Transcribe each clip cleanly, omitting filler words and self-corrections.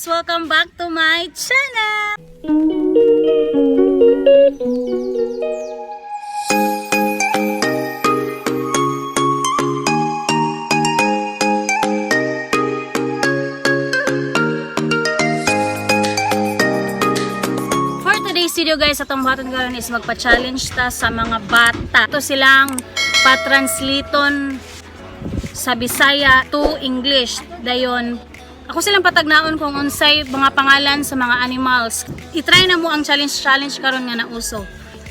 Guys! Welcome back to my channel! For today's video, guys, atong buhaton karon is magpa-challenge ta sa mga bata. Ito silang patranslaton sa Bisaya to English. Dayon, ako silang patagnaon kung unsay mga pangalan sa mga animals. I-try na mo ang challenge challenge karon nga nauso.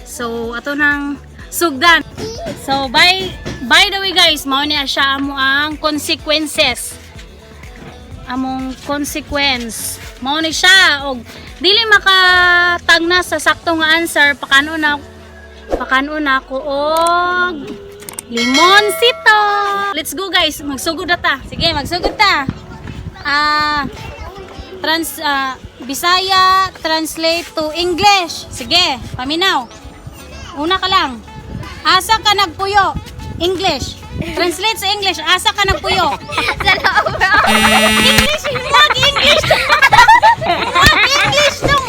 So, ato nang sugdan. So, by the way, guys, mao ni siya amo ang consequences, among consequence. Mao ni siya og dili makatagna sa sakto nga answer, pakano na ako og limonsito. Let's go, guys, magsugod na ta. Sige, magsugod ta. Ah, trans ah, Bisaya translate to English. Sige, paminaw. Una ka lang. Asa ka nagpuyo? English. Translate sa English. Asa ka nagpuyo? Sa loob. English, wag English. Wag English dong.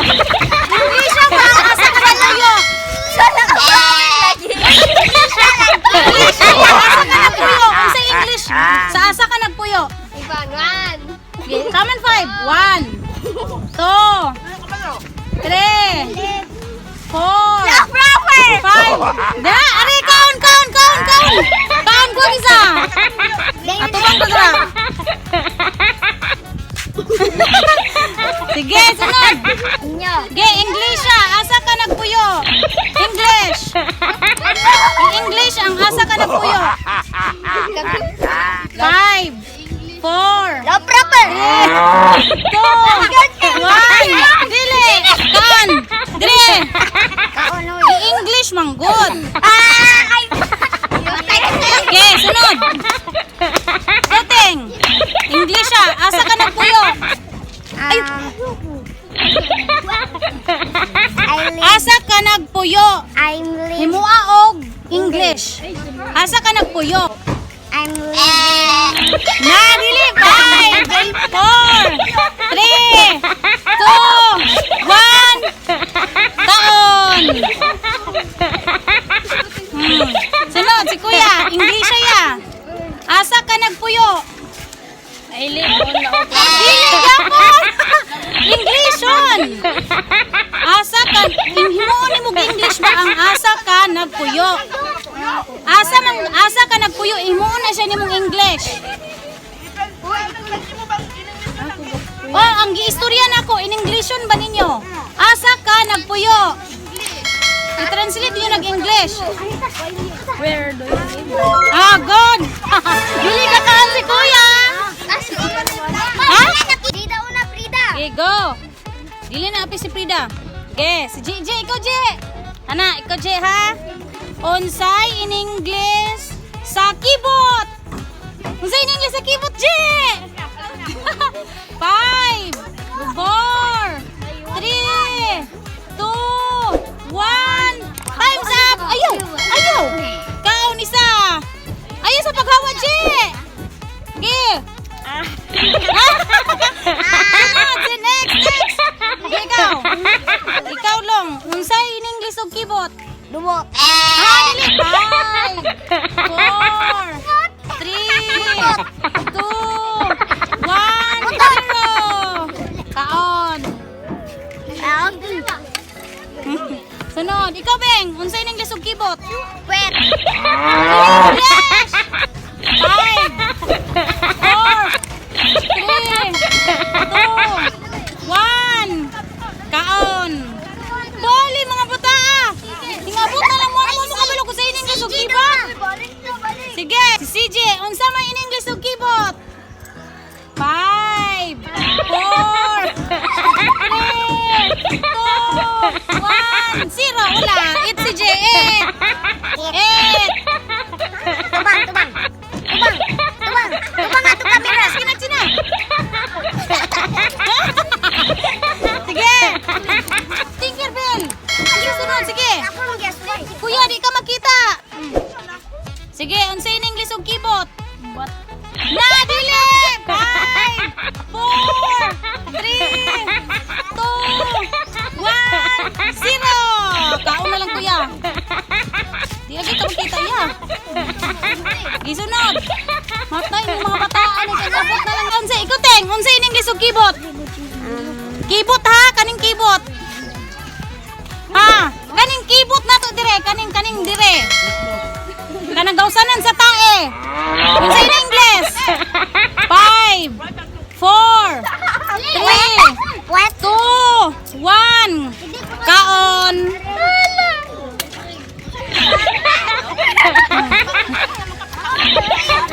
English ang ba? Asa ka nagpuyo? Sa loob. Lagi. English ang asa ka nagpuyo? Sa English, sa asa ka nagpuyo? Iban, one. Okay, come on, five. One, two, three, four, Proper! five. Da, ari, kaon, kaon, kaon, kaon. Kaon ko isa. Ato bang ko. Sige, sunod. Inyo. Ge, English siya. Asa ka nagpuyo? English. In English, ang asa ka nagpuyo. Five, four, No proper! two, one. Dili. Kan. Dili. In English, manggod. Ah! Ay! Okay, sunod. Setting. English siya. Asa ka nagpuyo? Ay! I live. Asa ka nagpuyo? I'm living. Himua og English. Asa ka nagpuyo? I'm living. Na, dili. Five, four, three, two, one. Taon. Sunod, si Kuya. English siya ya. Asa ka nagpuyo? I live on Laopan. Dili gapon. English on. Asa ka, himuon nimo English ba ang asa ka nagpuyo? Asa man asa ka nagpuyo, himuon na siya nimong English. Oh, ang giistorya nako in Englishon ba ninyo? Asa ka nagpuyo? I-translate niyo nag-English. Where do you live? Ah, good. Dili ka kaan si Kuya. Ha? Frida una, Frida. Okay, go. Dili na api si Frida. Okay, si JJ, ikaw, J. Ana, ikaw, J, ha? Unsay in English sa keyboard? Unsay in English sa keyboard, J? Five, four, three, two, one. Time's up! Ayaw! Ayaw! Kaon isa! Ayaw sa paghawa, J! Okay. Sunod, si next, next. Okay, ikaw. Ikaw long. Unsay in English og keyboard? Dumot. Ah, dili. Five, four, three, two, one, zero. Kaon. Sunod. Ikaw, Beng. Unsay in English og keyboard? Wet. English! Five, four, three, two, one. Kaon. Dali, mga bata, ah. Ingabot na lang mo. Ano mo kabalo ko sa in English og keyboard? Sige, si CJ, unsa may in English og keyboard? Five, four, three, two, one, zero. Wala. It's CJ. Eight. Eight. Tubang, tubang. Tubang, tubang. Tubang ato kamera. Sige na, sige na. Sige. Tinkerbell. Sige, sunod. Sige. Ako lang guess. Kuya, di ka makita. Sige, unsay in English og keyboard? What? Na, dili! Five, four, three, Gisunod. Matay ni mga bataan ni kay sabot na lang. Unsa ikaw, Teng? Unsa in English og kibot? Kibot ha, kaning kibot. Ha, kaning kibot na to dire, kaning kaning dire. Kanang gawsanan sa tae. Unsa in English? 5, 4, 3, What? 2, 1. Kaon.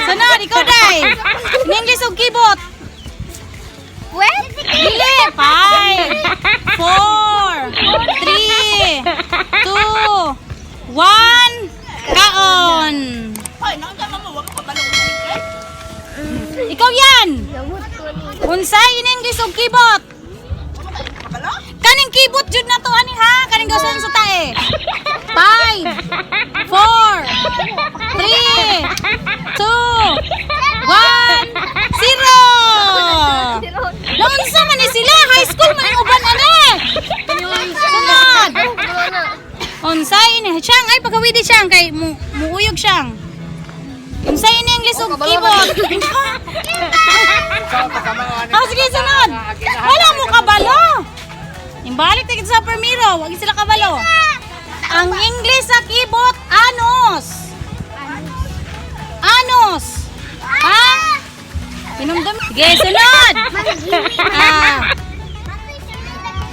Sunod, ikaw, Day. In English og kibot. What? Dili. 5, 4, 3, 2, 1. Kaon. Ikaw yan. Unsay in English og kibot? Kaning kibot jud na to ani ha, kaning gawsan sa tae. 5, 4, 3, 2, 1, 0. Naunsa man ni sila, high school man ang uban ani. Sunod. Unsay ini siyang ay pagawidi siyang kay mu muuyog siyang. Unsay in English og kibot? Ah, sige, sunod. Wala mo kabalo. Imbalik na kita sa permiro. Wag sila kabalo. Ang English sa kibot, anus. Anus. Ha? Hinumdum. Sige, sunod. Ah.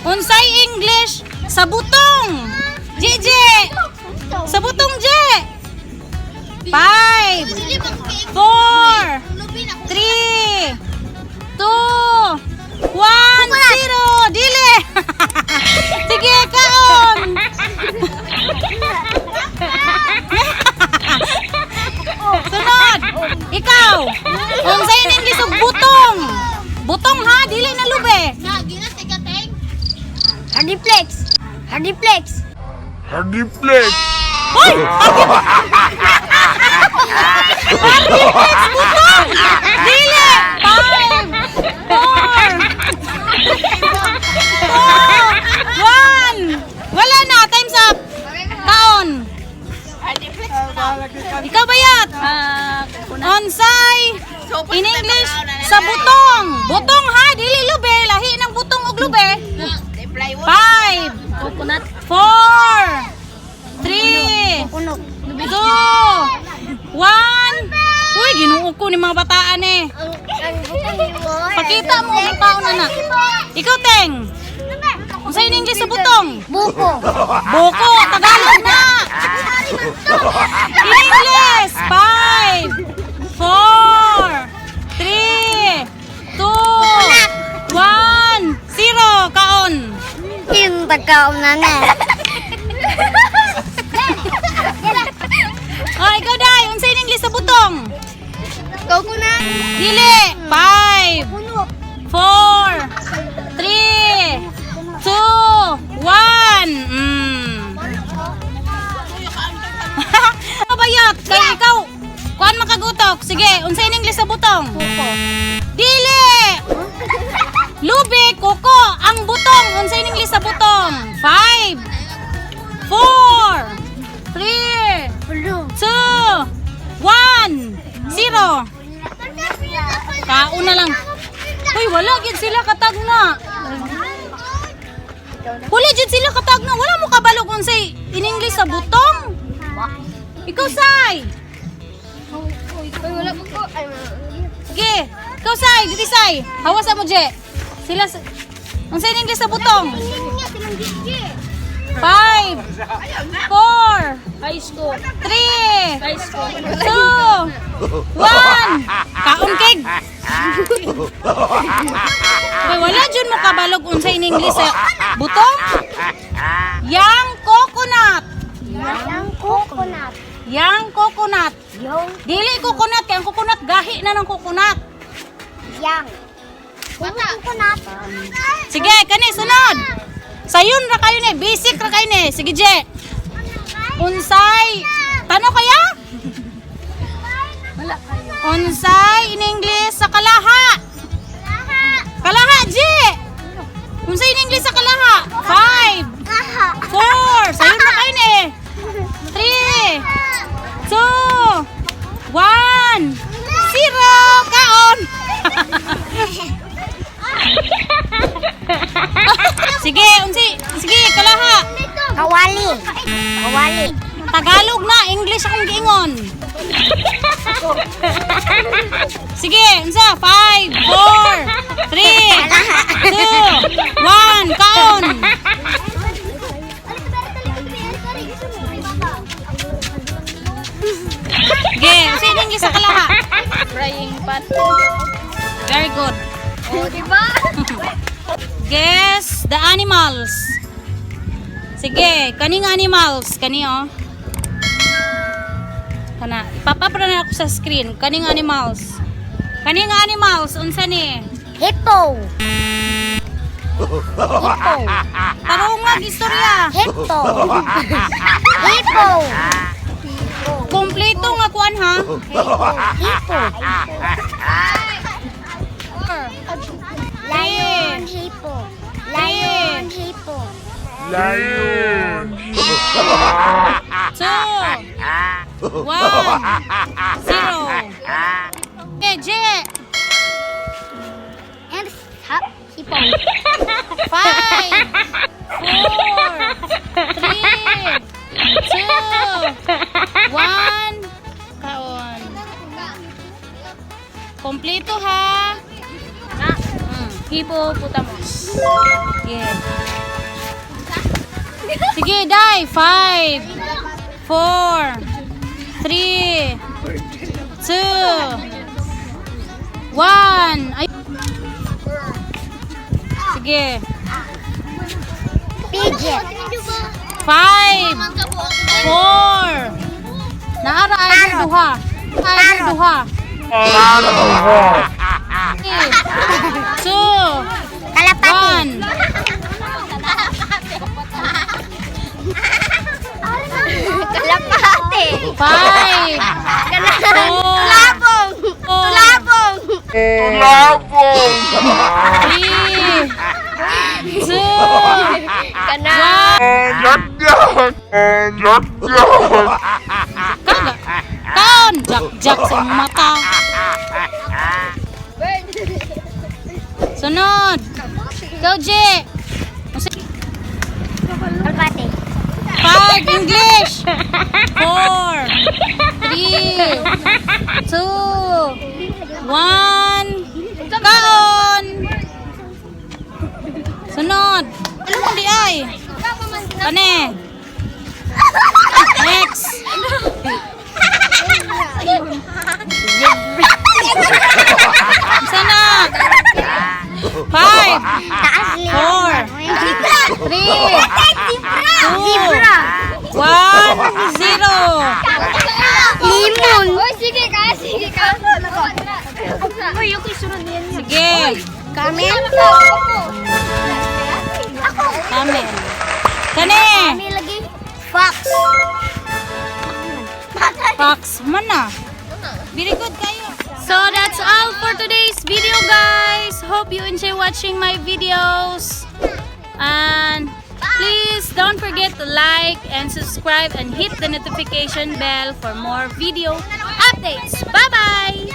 Unsay English sa butong? JJ. Sa butong, J. 5, 4, 3, 2, 1, 0. Dili. Sige, kaon. Sunod. Ikaw. Unsay in English og butong? Butong ha, dili na lube. Hardiplex. Hardiplex. Hardiplex. Hoy! Hardiplex butong! Dili! 5, 4, 2, 1. Wala na, time's up. Kaon. Ikaw bayat. Onsay in English sa butong. Butong ha, dili lube, lahi ng butong og lube. 5, Coconut. 4, 3, Kunok. 2, 1. Uy, ginuo ko ni mga bataan eh. Ang butong mo. Pakita mo ang taon na. Ikaw, Teng. Unsa in English sa butong? Buko. Buko, Tagalog na. In English, 5, 4, 3, 2, 1, 0. Kaon. Yung pagkaon na na. Oh, ikaw, Day. Unsa in English sa butong? Coconut. Dili. 5, Kunok. 4, 3, 2, 1. Bayot, kay ikaw, kuan makagutok. Sige, unsa in English sa butong? Kuko. Dili. Lubi, kuko, ang butong. Unsa in English sa butong? 5, 4, 3, Blue. 2, 1, 0. Kaon na lang. Uy, wala gid sila katag na. Wala jud sila katag na. Wala mo kabalo kung unsay in English sa butong. Ikaw, Say. Uy, wala po ko. Ay, Sige. Ikaw, Say. Dito, Say. Hawas mo, Je. Sila unsay in English sa butong? 5, 4, High school. 3, High school. 2, 1. Kaon keg. Uy, wala jud mo kabalog unsa in English sa butong? Yang coconut. Yang coconut. Yang coconut. Yung Dili coconut kay ang coconut gahi na ng coconut. yang. Coconut. Sige, kani sunod. Sayon ra kayo ni, basic ra kayo ni. Sige, Je. Unsay Tano kaya? Wala kayo. Unsay in English sa kalaha? Kalaha, Je. Unsay in English sa kalaha? 5, 4, sayon ra kayo ni. 3, 2, 1. Sige, unsa? 5, 4, 3, 2, 1, kaon! Sige, unsa inyong sa kalaha? Frying pan. Very good. Oh, diba? Guess the animals. Sige, kaning animals, kani oh. Kana, ipapapra na ako sa screen. Kaning animals. Kaning animals, unsa ni? Hippo. Hippo. Tarong nga istorya. Hippo. Hippo. Kompleto nga kuan ha. Hippo. Lion, hippo. Lion, hippo. Lion. 2, 1, 0. Okay, J. And hop, hippo. 5, 4, 3, 2, 1. Kaon. Kompleto ha. Hippopotamus. Sige. Sige, dai. 5, 4, 3, 2, 1. Ay. Sige. Pigeon. 5, 4. Naara ay duha. Ay duha. 3, 2, Kalapati. 1. Kalapati. 5, 4, Tulabong. Tulabong. Tulabong. 3, 2, Kana. Yak yak. Yak yak. Kaga. Kaon! Jak jak sa imong mata. Sunod. Go, J. Kalapati. 5, English. 4, 3, 2, 1. Kaon! Sunod. Ano di ay? Pane. Next. Sana. 5, Taas liya. 4, 3, 2, Zebra. 1, 0. Limon. Oy, sige ka, sige ka. Uy, yung sunod niyan. Sige. Camel. Ako. Camel. Kani. Kami lagi. Fox. Fox man na. Very good kayo. So that's all for today's video, guys. Hope you enjoy watching my videos. And please don't forget to like and subscribe and hit the notification bell for more video updates. Bye-bye!